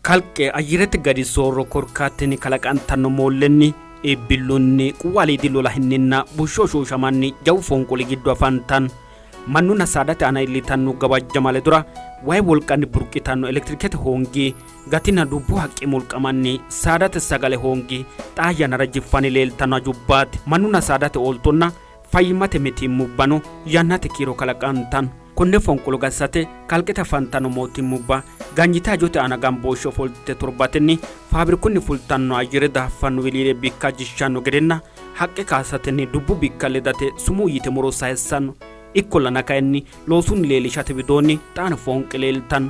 Kalqe ayyirete gadi soorro korkaatinni kalaqantanno moollenni, iibbillunni, quwu aliidi lolahinninna bushshu hoshooshamanni jawu fonqoli giddo afantanno. Mannunna saadate aana iillitanno gawajjama ledora wayi wolqanni burqitanno elektirikete hoongi, gatinna dubbu haqqi mulqamanni saadate sagale hoongi xaa yannara jiffanni leeltanno hajubbaati. Mannunna saadate ooltonna Fayyimmate mitiimmubbano yannate kiiro kalaqantanno. Konne fonqolo gatisate kalqete afantanno mootimmubba ganyite hajote aana gambooshshe ofolte torbatenni faabirikunni fultanno ayyere daaffanno wiliile bikka ajishshanno gedenna haqqe kaasatenni dubbu bikka ledate sumuu yite muro sayissanno. Ikkollana kayinni loosunni leellishate widoonni xaano foonqe leeltanno.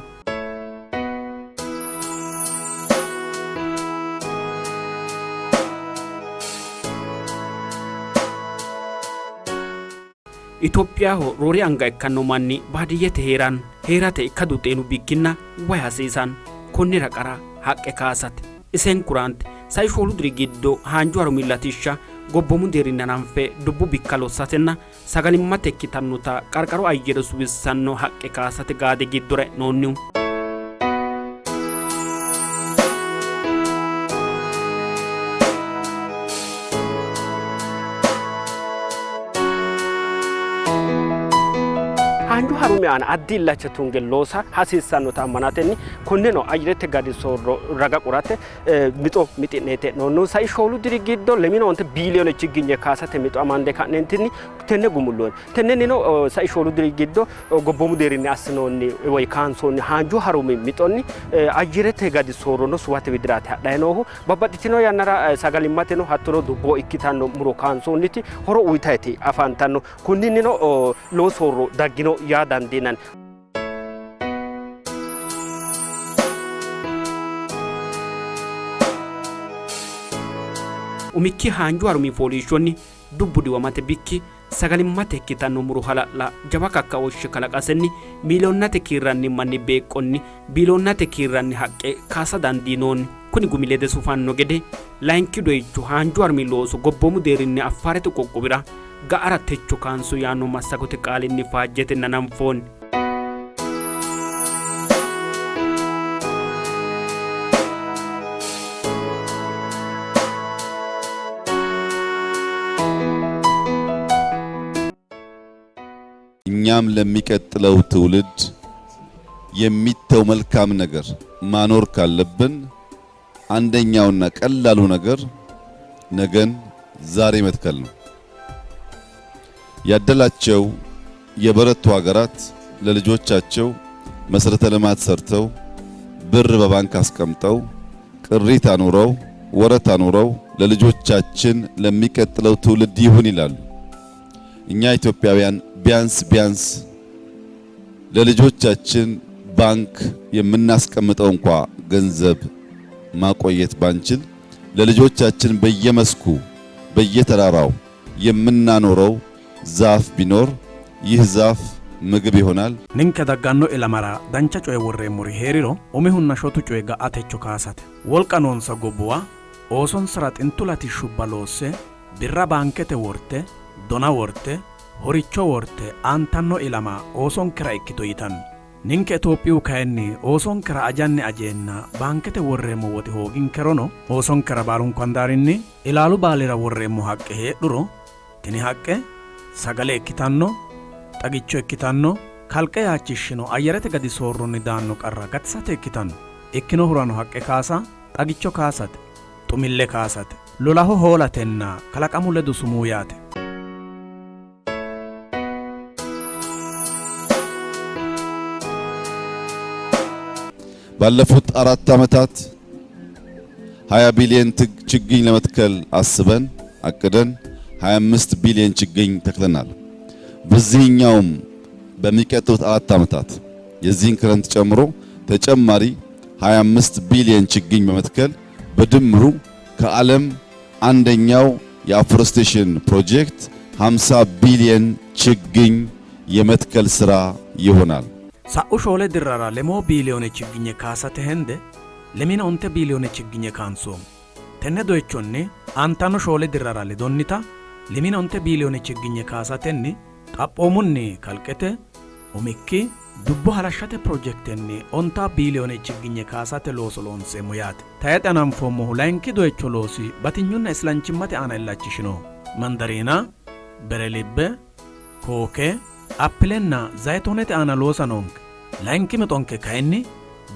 Itophiyaho roore anga ikkanno manni baadiyyete hee'ranno. Hee'rate ikkadu xeenu bikkinna way hasiisanno. Konnira qara haqqe kaasate. Isenkuraanti sai shoolu diri giddo haanju harumi latishsha gobboomu deerrinni hananfe dubbu bikka lossatenna sagalimmate ikkitannota qarqaru ayyere suwissanno haqqe kaasate gaadi giddora e'noonnihu. Haanju harumi aana addi illacha tunge loosa hasiissannota ammanatenni konneno ayyerete gadi soorro raga qorate mixo mixi'neeti hee'noonnihu. Sai shoolu diri giddo lemina onte biiliyoone chigginye kaasate mixo amande ka'neentinni tenne gumulloonni. Tennennino sai shoolu diri giddo gobboomu deerrinni assinoonni woy kaansoonni haanju harumi mixonni ayyerete gadi soorrono suwate widiraati hadhanni noohu. Babbaxxitino yannara sagalimmateno hattono dubbo ikkitanno muro kaansoonniti horo uyitayti afantanno. Konninnino lowo soorro daggino yaa dandiinanni. Umikki haanju harumi fooliishshonni dubbu diwamate bikki sagalimmate ikkitanno muro hala'la jawa kakkaooshshe kalaqasenni miiliyoonnate kiirranni manni beeqqonni biiliyoonnate kiirranni haqqe kaasa dandiinoonni. Kuni gumi lede sufanno gede layinki doyicho haanju harumi looso gobboomu deerrinni Affaarete qoqqowira ga'ara techo kaanso yaanno massagote qaalinni faajjetenni hananfoonni. እኛም ለሚቀጥለው ትውልድ የሚተው መልካም ነገር ማኖር ካለብን አንደኛውና ቀላሉ ነገር ነገን ዛሬ መትከል ነው። ያደላቸው የበረቱ ሀገራት ለልጆቻቸው መሰረተ ልማት ሰርተው ብር በባንክ አስቀምጠው ቅሪት አኑረው ወረት አኑረው ለልጆቻችን ለሚቀጥለው ትውልድ ይሁን ይላሉ። እኛ ኢትዮጵያውያን ቢያንስ ቢያንስ ለልጆቻችን ባንክ የምናስቀምጠው እንኳ ገንዘብ ማቆየት ባንችል ለልጆቻችን በየመስኩ በየተራራው የምናኖረው ዛፍ ቢኖር ይህ ዛፍ ምግብ ይሆናል። Ninke dagganno ilamara dancha coye worreemmori hee'riro umihunna shotu coyi ga'a techo kaasate. Wolqa noonsa gobbuwa oosonsara xintu latishshubba loosse, birra baankete worte, dona worte, horicho worte aantanno ilama oosonkera ikkito yitanno. Ninke Itophiyu kayinni oosonkera ajanni ajeenna baankete worreemmo woxi hooginkerono oosonkera baalunku handaarinni ilaalu baalira worreemmo haqqe heedhuro tini haqqe sagale ikkitanno, xagicho ikkitanno, kalqe yaachishshino ayyarete gadi soorronni daanno qarra gatisate ikkitanno. Ikkinohurano haqqe kaasa xagicho kaasate, xumille kaasate, lolaho hoolatenna kalaqamu ledo sumuu yaate. ባለፉት አራት ዓመታት 20 ቢሊዮን ችግኝ ለመትከል አስበን አቅደን 25 ቢሊዮን ችግኝ ተክለናል። በዚህኛውም በሚቀጥሉት አራት ዓመታት የዚህን ክረምት ጨምሮ ተጨማሪ 25 ቢሊዮን ችግኝ በመትከል በድምሩ ከዓለም አንደኛው የ afforestation ፕሮጀክት 50 ቢሊዮን ችግኝ የመትከል ስራ ይሆናል። Sa'u shoole dirrara lemoo biiliyoone chigginye kaasate hende lemina onte biiliyoone chigginye kaansoommo. Tenne doyichonni aantanno shoole dirrara ledonnita lemina onte biiliyoone chigginye kaasatenni xaphoomunni kalqete umikki Dubbo halashshate pirojektenni ontaa biiliyoone chigginye kaasate looso loonseemmo yaate. Tayixe hananfoommohu layinki doyicho loosi batinyunna islanchimmate aana illachishinoho. Mandariina, Berelibbe, Kooke, Appilenna Zayitoonete aana loosa noonke. Layinki mixonke kayinni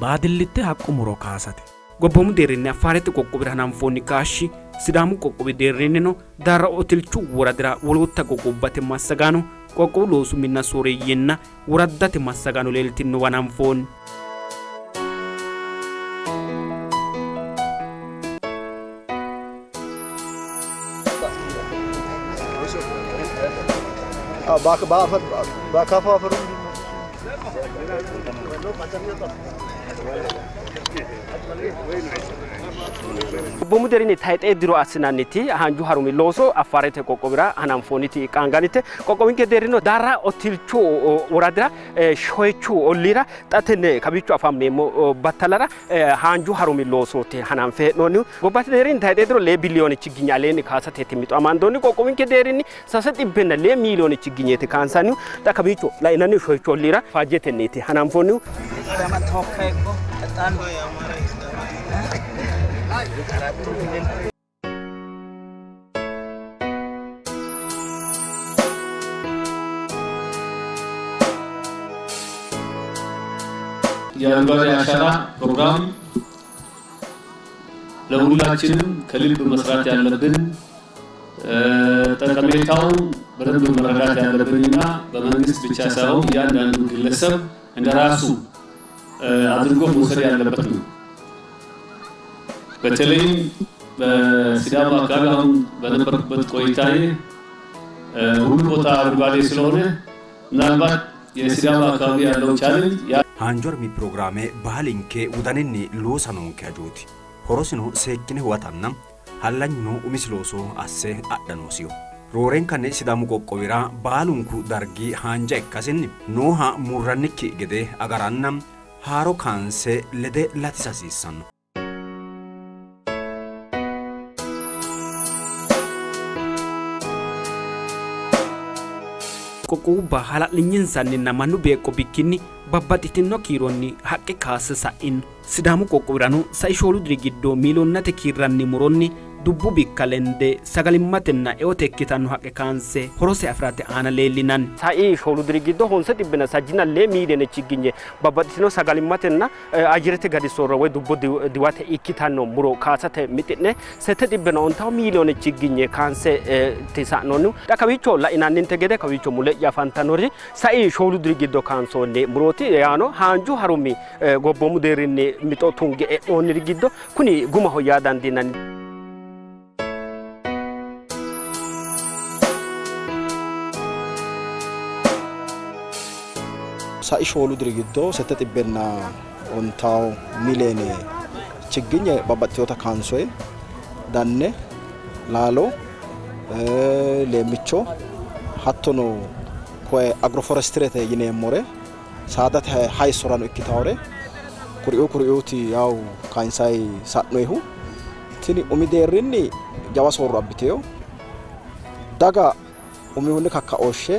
baadillitte haqqu mu'ro kaasate. Gobboomu deerrinni Affaarete qoqqowira hananfoonni kaashshi Sidaamu qoqqowi deerrinnino Daarra Otilchu woradira wolootta qoqqowubbate massagaano, qoqqowu loosu minna sooreeyyenna woraddate massagaano leeltinnowa hananfoonni. Gobboomu deerrinni tayxee diro assinanniti haanju harumi looso Affaarete qoqqowira hananfoonniti qaangannite. Qoqqowinke deerrino Daarra Otilchu woradira Shoyechu olliira xa tenne kawiicho afammeemmo battalara haanju harumi loosooti hananfe hee'noonnihu. Gobbate deerrinni tayxee diro lee biliyoone chigginye aleenni kaasateeti mixo amandoonni. Qoqqowinke deerrinni sase xibbenna lee miiliyoone chigginyeeti kaansannihu. Xa kawiicho lainannihu Shoyichu olliira faajjetenniiti hananfoonnihu. የአረንጓዴ አሻራ ፕሮግራም ለሁላችንም ከልብ መስራት ያለብን ጠቀሜታው በደንብ መረዳት ያለብንና በመንግስት ብቻ ሳይሆን እያንዳንዱ ግለሰብ እንደራሱ አድርጎ መውሰድ ያለበት ነው። በተለይም በሲዳማ አካባቢ አሁን በነበርኩበት ቆይታዬ ሁሉ ቦታ አረንጓዴ ስለሆነ ምናልባት የሲዳማ አካባቢ ያለው challenge Haanju harumi pirogiraame baalinke wodaninni loosa noonke hajooti. Horosino seekkine huwatanna hallanyuno umisi looso asse adha noosiho. Roorenkanni Sidaamu qoqqowira baalunku dargi haanja ikkasinni nooha murrannikki gede agaranna haaro kaanse lede latisa hasiissanno. Qoqqowubba hala'linyinsanninna mannu beeqqo bikkinni babbaxxitino kiironni haqqe kaasse sa'ino. Sidaamu qoqqowirano sai shoolu diri giddo miiliyoonnate kiirranni muronni dubbu bikka lende sagalimmatenna eote ikkitanno haqqe kaanse horose afi'rate aana leellinanni. Sai shoolu diri giddo honse xibbena sajjina lee miiliyoone chigginye babbaxxitino sagalimmatenna ayyerete gadi soorro woy dubbo diwate ikkitanno muro kaasate mixi'ne sette xibbena ontawo miiliyoone chigginye kaanse sa'noonnihu. Xa kawiicho la'inanninte gede kawiicho mule'ya afantannori sai shoolu diri giddo kaansoonni murooti. Yaano haanju harumi gobboomu deerrinni mixo tunge e'noonniri giddo kuni gumaho yaa dandiinanni. Sai shoolu diri giddo sette xibbenna ontawo miiliyoone chigginye babbaxxitinota kaansoyi danne laalo leemmicho hattono koye agroforestirete yineemmore saadate hayissorano ikkitawore kuriuu kuriuuti yawu kayinsayi sa'noyihu. Tini umi deerrinni jawa soorro abbiteyo. Daga umihunni kakkaooshshe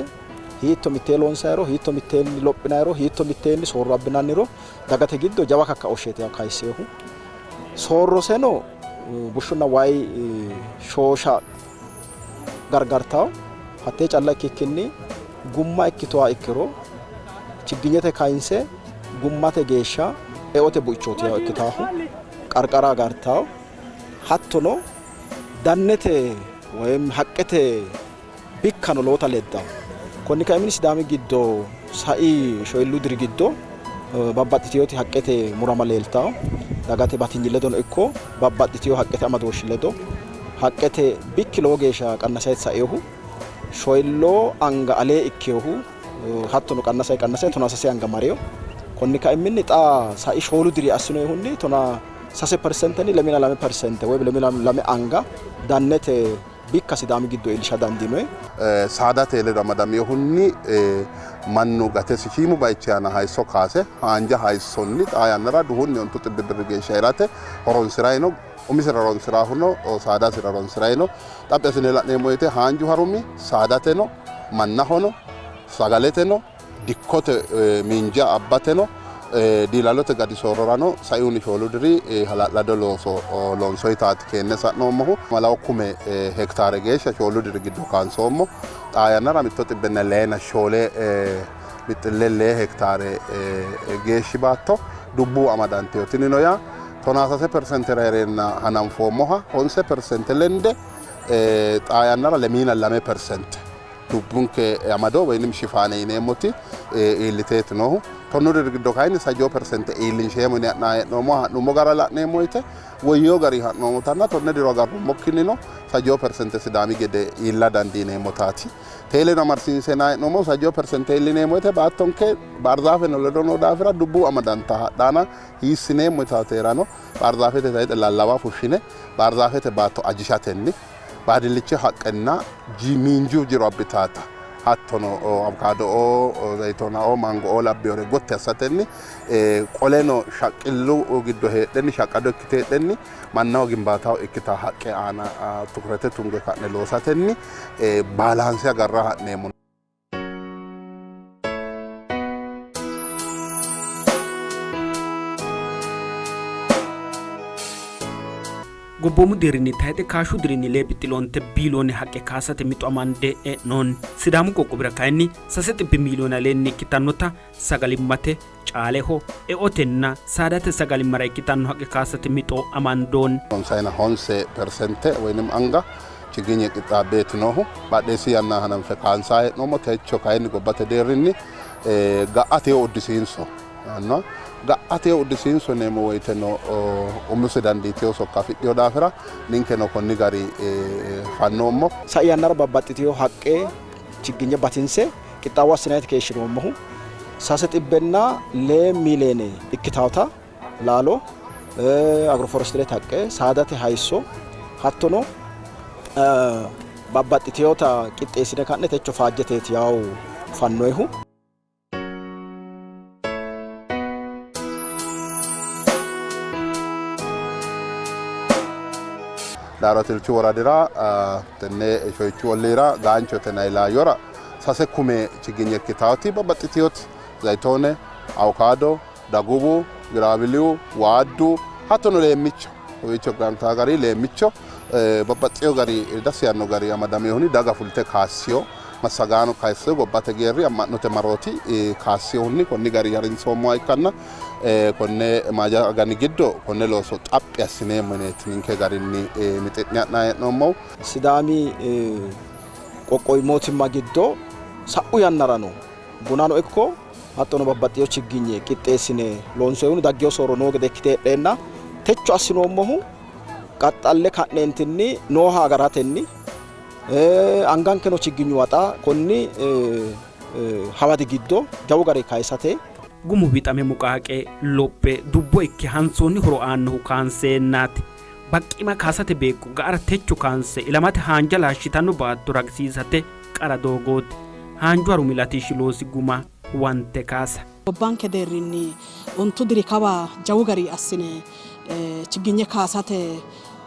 hiitto mittee loonsayiro, hiitto mitteenni lophinayiro, hiitto mitteenni soorro abbinanniro dagate giddo jawa kakkaooshsheeti yawu kayisseehu. Soorroseno bushshunna wayi shoosha gargartawo. Hattee calla ikkikkinni gumma ikkitoha ikkiro chigginyete kayinse gummate geeshsha eote buichooti yawu ikkitaahu. Qarqara agartawo. Hattono dannete woyim haqqete bikkano lowota leddawo. Konni kaiminni Sidaami giddo sai shoyilluu diri giddo babbaxxitinoti haqqete murama leeltawo. Dagate batinyi ledono ikko babbaxxitino haqqete amadooshshi ledo haqqete bikki lowo geeshsha qannasayi sainohu shoyilloo anga alee ikkinohu hattono qannasayi qannasayi tonaa sase anga marino. Konni kaiminni xa sai shoolu diri assinoyihunni tonaa sase persentenni lemina lame persente woy lemina lame anga dannete bikka Sidaami giddo iillisha dandiinoyi. Saadate ledo amadaminohunni mannu gatesi shiimu bayichi aana hayisso kaase haanja hayissonni xaa yannara duhunni ontu xibbi birri geeshsha hirate horonsi'ranni no. Umisira horonsi'rahuno saadasira horonsi'ranni no. Xaphi assine la'neemmo woyte haanju harumi saadateno mannahono sagaleteno Dikkote miinja abbateno diilallote gadi soorrorano saihunni shoolu diri hala'lado looso loonsoyitaati keenne sa'noommohu. Malawo kume hektaare geeshsha shoolu diri giddo kaansoommo. Xaa yannara mitto xibbenna leyina shoole mixxille lee hektaare geeshshi baatto dubbu amadantino. Tinino yaa tonaa sase persentera hee'reenna hananfoommoha honse persente lende xaa yannara lemiina lame persente dubbunke amado woynim shifaane yineemmoti iilliteeti noohu. Tonnu diri giddo kayinni sajjoo persente iillinsheemmo yine ha'nanni hee'noommo. Ha'nummo gara la'neemmo woyte woyyino garinni ha'noommotanna tonne diro agarrummokkinnino sajjoo persente Sidaami gede iilla dandiineemmotaati. Teeleno amadisiinsenna hee'noommo sajjoo persente iillineemmo woyte baattonke baarzaafeno ledo noo daafira dubbu amadanta hadhaana hiissineemmo yitaaterano baarzaafete tayixe lallawa fushshine baarzaafete baatto ajishatenni baadillicho haqqenna miinju jiro abbitaata hattono awukaado''oo, zayitoonao, mango''oo labbinore gotti assatenni qoleno shaqqillu giddo heedhenni shaqqado ikkite heedhenni mannaho gimbaataho ikkita haqqe aana tukurete tunge ka'ne loosatenni baalaanse agarra ha'neemmo. Gobboomu deerrinni tayxe kaashshu dirinni lee bixxiloonte biiloone haqqe kaasate mixo amande e'noonni. Sidaamu qoqqowira kayinni sase xibbi miiliyoone aleenni ikkitannota sagalimmate, caaleho, eotenna saadate sagalimmara ikkitanno haqqe kaasate mixo amandoonni. Honsayina honse persente woynim anga chiginye qixxaabbeeti noohu. Badheessi yanna hananfe kaansanni hee'noommo. Techo kayinni gobbate deerrinni ga'ate uddisiinso yaannoha ga'ate uddisiinso yineemmo woyteno umose dandiitino sokka afidhino daafira ninkeno konni gari fannoommo. Sai yannara babbaxxitino haqqe chigginye batinse qixxaawo assinanniiti keeshshinoommohu. Sase xibbenna lee miiliyoone ikkitannota laalo, agroforestirete haqqe, saadate hayisso hattono babbaxxitinota qixxeessine ka'ne techo faajjeteeti yawo fannoyihu. Daaro Tilchu woradira tenne Shoyichu olliira Gaanchote yinanni laayyora sase kume chiginye ikkitaati babbaxxitinoti zayitoone, awukaado, daguwu, giraabiliyu, waaddu hattono leemmicho kowiicho gantaa gari leemmicho babbaxxino gari dassi yaanno gari amadaminohunni daga fulte kaassino massagaano kayissino gobbate geerri amma'note marooti kaassinohunni konni gari harinsoommoha ikkanna konne maaja agani giddo konne looso xaphi assineemmo yineeti ninke garinni mixi'ne ha'nanni hee'noommohu. Sidaami qoqqowi mootimma giddo sa'u yannarano bunano ikko hattono babbaxxino chigginye qixxeessine loonsoyihunni daggino soorro noo gede ikkite heedheenna techo assinoommohu qaxxalle ka'neentinni nooha agaratenni angankeno chigginyuwa xa konni hawadi giddo jawu gari kayisate. Gumu wixame muqaaqe lophe dubbo ikke hansoonni horo aannohu kaanseennaati. Baqqima kaasate beeqqo ga'ara techo kaanse ilamate haanja laashshitanno baatto ragisiisate qara doogooti. Haanju harumi latishshi loosi guma huwante kaasa. Gobbanke deerrinni ontu diri kawa jawu gari assine chigginye kaasate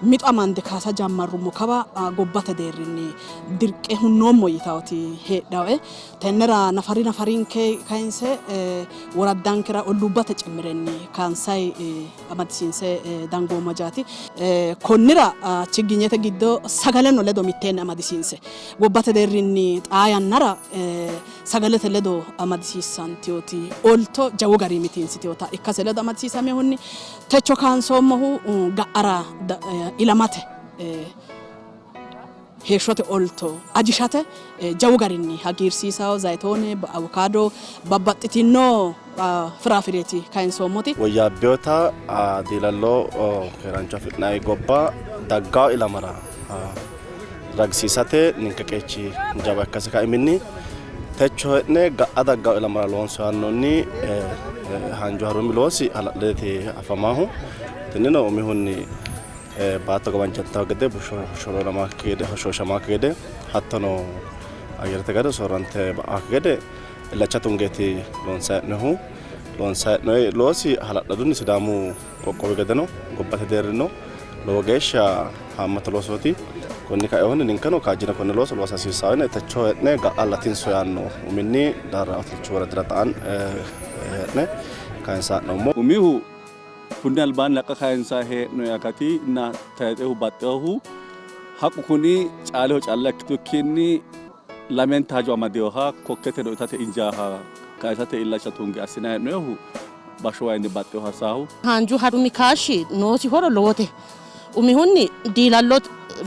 mixo amande kaasa jammarrummo kawa gobbate deerrinni dirqe hunnoommo yitawoti heedhawe. Tennera nafari nafarinke kayinse woraddankera olluubbate cimmirenni kaansayi amadisiinse dangoommo jaati. Konnira chigginyete giddo sagaleno ledo mitteenni amadisiinse gobbate deerrinni xaa yannara sagalete ledo amadisiisantinoti olto jawu garinni mitiinsitinota ikkase ledo amadisiisaminohunni techo kaansoommohu ga'ara ilamate heeshshote olto ajishate jawu garinni hagiirsiisawo zayitoone, awukaado babbaxxitino firaafireeti kayinsoommoti. Woyyaabbinota diilallo keeraancho afi'nanni gobba daggawo ilamara ragisiisate ninke qeechi jawa ikkasi kaiminni techo hee'ne ga'a daggawo ilamara loonso yaannohunni haanju harumi loosi hala'leeti afamaahu. Tinnino umihunni baatto gawajjantanno gede bushshu hoshooshamaakki gede hattono ayyarete gade soorrante ba'akki gede illacha tungeeti loonsanni hee'noonnihu. Loonsanni hee'noonni loosi hala'ladunni Sidaamu qoqqowi gedeno gobbate deerrinnino lowo geeshsha haammata loosooti. Konni kainohunni ninkeno kaajjine konne looso loosa hasiissanno yine techo hee'ne ga'a latinso yaanno uminni Daarra Otilchu woradira xaan hee'ne kayinsanni ha'noommo. Umihu kunni albaanni haqqa kayinsanni hee'noonni akati nna tayixehu baxxinohu haqqu kuni caaleho calla ikkitukkinni lamenta hajo amadinoha kokketeno itate injaaha kayisate illacha tunge assinanni hee'noonnihu bashsho wayinni baxxinoha assaahu. Haanju harumi kaashshi noosi horo lowote. Umihunni diilallo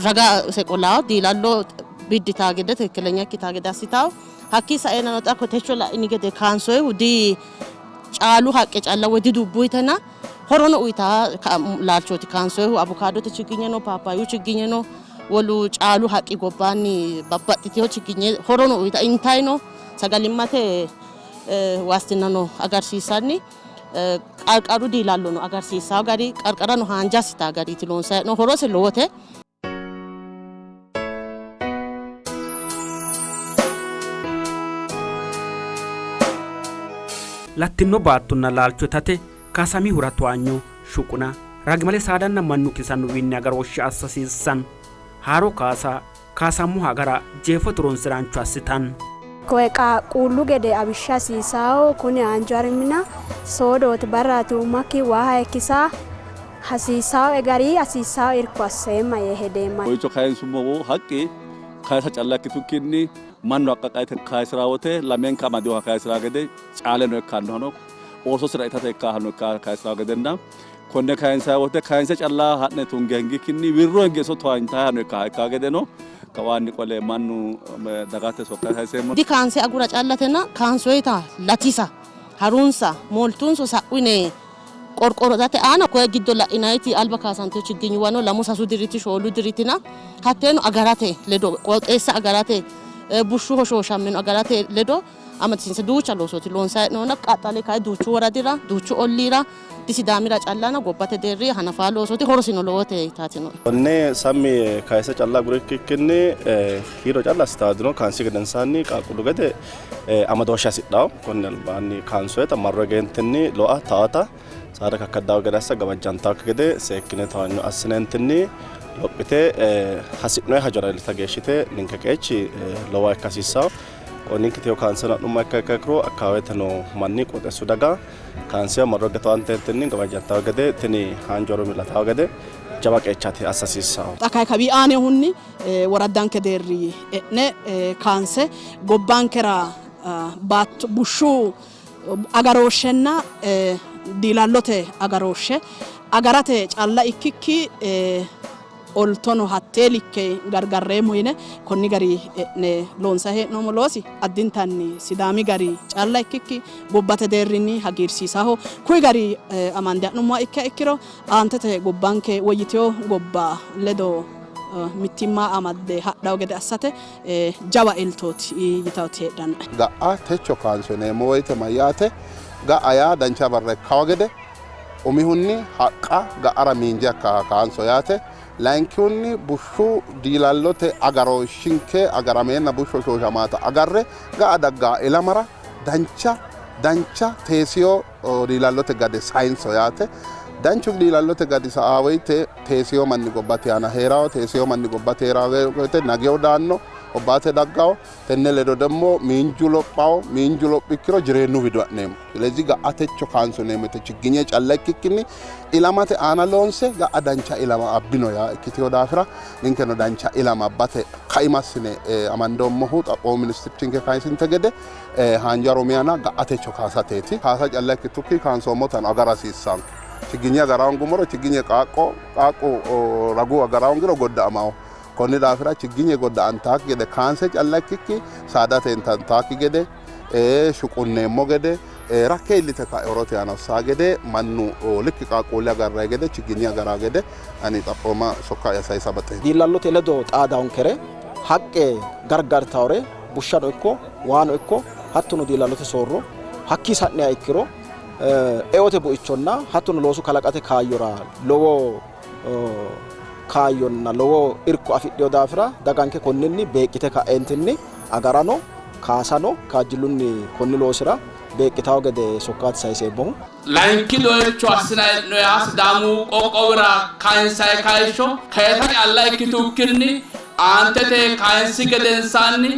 raga qolawo, diilallo bidditaa gede tikkilenya ikkitaa gede assitawo. Hakkii saeenano xa ko techo la'ini gede kaansoyihu di caalu haqqe calla woy di dubbu yitena horono uyitaa laalchooti kaansoyihu. Abukaadote chigginye no, paappaayyu chigginye no, wolu caalu haqqi gobbaanni babbaxxitino chigginye horono uyita intayino sagalimmate waastinnano agarsiissanni qarqaru diilallono agarsiissanno gari qarqarano haanja assitanno gariiti loonsanni hee'noommohu. Horose lowote. Lattino baattonna laalcho itate kaasamihura towaanyo, shuquna, ragimale saadanna mannu kisannowiinni agarooshshe assa hasiissanno. Haaro kaasa kaasammoha agara jeefote horonsi'raancho assitanno. Koye qaaqquullu gede awishsha hasiisawo kuni haanju harmina soodooti barraati umakki waa hayikkisa hasiisawoe gari hasiissawo irko asseemma yee hedeemma. Kowiicho kayinsummo haqqi kayisa calla ikkitukkinni mannu haqqa qaete kayisi'ra wote lamenka amadinoha kayisi'ra gede caaleno ikkannohano oososira itate ikkaahano kayisi'ra gedenna konne kayinsanni wote kayinse calla ha'ne tunge hingikkinni wirro hinge iso towaantaayihano ikka gedeno kawaanni qole mannu dagate sokka sayiseemmo. Di kaanse agura callatena kaansoyita latisa, harunsa, mooltunso sa'u yine qorqorate aana koye giddo la'inayiti alba kaasantino chigginyuwano lamu sasu diriti shoolu diritina hatteeno agarate ledo qooxeessa agarate bushshu hoshooshammeno agarate ledo amadisiinse duucha loosooti loonsanni hee'noonna qaxxale kayi duuchu woradira duuchu olliira di Sidaamira callana gobbate deerri hanafaa loosooti horosino lowote yitaatino. Konne sammi yee kayise calla agure ikkikkinni kiiro calla assitawo dino. Kaansi gedensaanni qaaqquullu gede amadooshshe hasidhanno. Konni albaanni kaansoyita marro higeentinni loa, towaata, saada kakkaddawo gede assa, gawajjantannokki gede seekkine towaanyo assineentinni lophite hasi'noyi hajora iillita geeshshite ninke qeechi lowoha ikka hasiissanno. Ninke teyo kaanseno ha'nummoha ikkiha ikkiro akkawaawete noo manni qooxeessu daga kaansiya marro higge towaantentinni gawajjantanno gede tini haanju harumi latanno gede jawa qeechaati assa hasiissanno. Xa kayi kawii aanehunni woraddanke deerri e'ne kaanse gobbankera baatto bushshu agarooshshenna diilallote agarooshshe agarate calla ikkikki oltono hattee likke gargarreemmo yine konni gari e'ne loonsanni hee'noommo loosi addintanni Sidaami gari calla ikkikki gobbate deerrinni hagiirsiisaho. Kuyi gari amande ha'nummoha ikkiha ikkiro aantete gobbanke woyyitino gobba ledo mittimma amadde hadhanno gede assate jawa eltooti yitawoti heedhannoe. Ga'a techo kaanso yineemmo woyte mayyaate? Ga'a yaa dancha barra ikkawo gede Umihunni haqqa ga'ara miinja kaanso yaate. Layinkihunni bushshu diilallote agarooshshinke agarameenna bushshu hoshooshamata agarre ga'a daggaa ilamara dancha dancha teesiyo diilallote gade sayinso yaate. Danchu diilallote gadi sa''aa woyte teesiyo manni gobbate aana hee'rawo, teesiyo manni gobbate hee'rawo woyte nageyo daanno, hobbaate daggawo. Tenne ledo demmo miinju lophawo, miinju lophikkiro jireennu wido ha'neemmo. Silezi ga'a techo kaanso yineemmo woyte chigginye calla ikkikkinni ilamate aana loonse ga'a dancha ilama abbino yaa ikkitino daafira ninkeno dancha ilama abbate kaima assine amandoommohu xaphoomu ministirchinke kayisinte gede haanja Oromiyana ga'a techo kaasateeti. Kaasa calla ikkitukki kaansoommotano agara hasiissanno. Chigginye agara hoongummoro chigginye qaaqqo, qaaqqu ragu agara hoongiro godda'amawo. Konni daafira chigginye godda'antaakki gede kaanse calla ikkikki saadate intantaakki gede shuqunneemmo gede rakke iillite ka'e horote aana hossaa gede mannu likki qaaqquulle agarrayi gede chigginye agaraa gede ani xaphooma sokka'ya sayisa baxeemmo. Diilallote ledo xaadawonkere haqqe gargartawore bushshano ikko waano ikko hattono diilallote soorro hakkii sa'niha ikkiro eote buichonna hattono loosu kalaqate kaayyora lowo kaayyonna lowo irko afidhino daafira daganke konninni beeqqite ka'eentinni agarano kaasano kaajjillunni konni loosira beeqqitanno gede sokkaati sayiseemmohu. Layinki doyicho assinanni hee'noyiha Sidaamu qoqqowira kayinsanni kayishsho kayisa calla ikkitukkinni Aantete kayinsi gedensaanni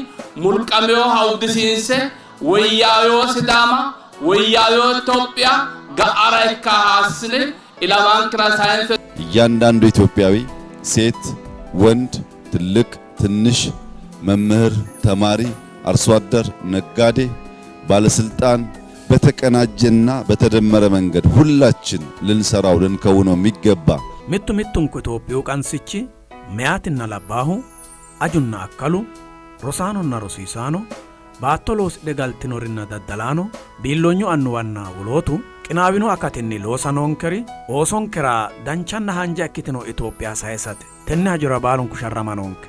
mulqaminoha uddisiinse woyyaawewo Sidaama, woyyaawewo Itophiya ga'ara ikkaha assine ilamankera sayinse እያንዳንዱ ኢትዮጵያዊ ሴት፣ ወንድ፣ ትልቅ፣ ትንሽ፣ መምህር፣ ተማሪ፣ አርሶ አደር፣ ነጋዴ፣ ባለስልጣን በተቀናጀና በተደመረ መንገድ ሁላችን ልንሰራው ልንከውነው የሚገባ Mittu mittunku Itophiyu qansichi meyaatinna labbaahu, ajunna akkalu, rosaanonna rosiisaano, baatto loosidhe galtinorinna daddalaano, biilloonyu annuwanna wolootu qinaawino akatinni loosa noonkeri oosonkera danchanna haanja ikkitino Itophiya sayisate. Tenne hajora baalunku sharrama noonke.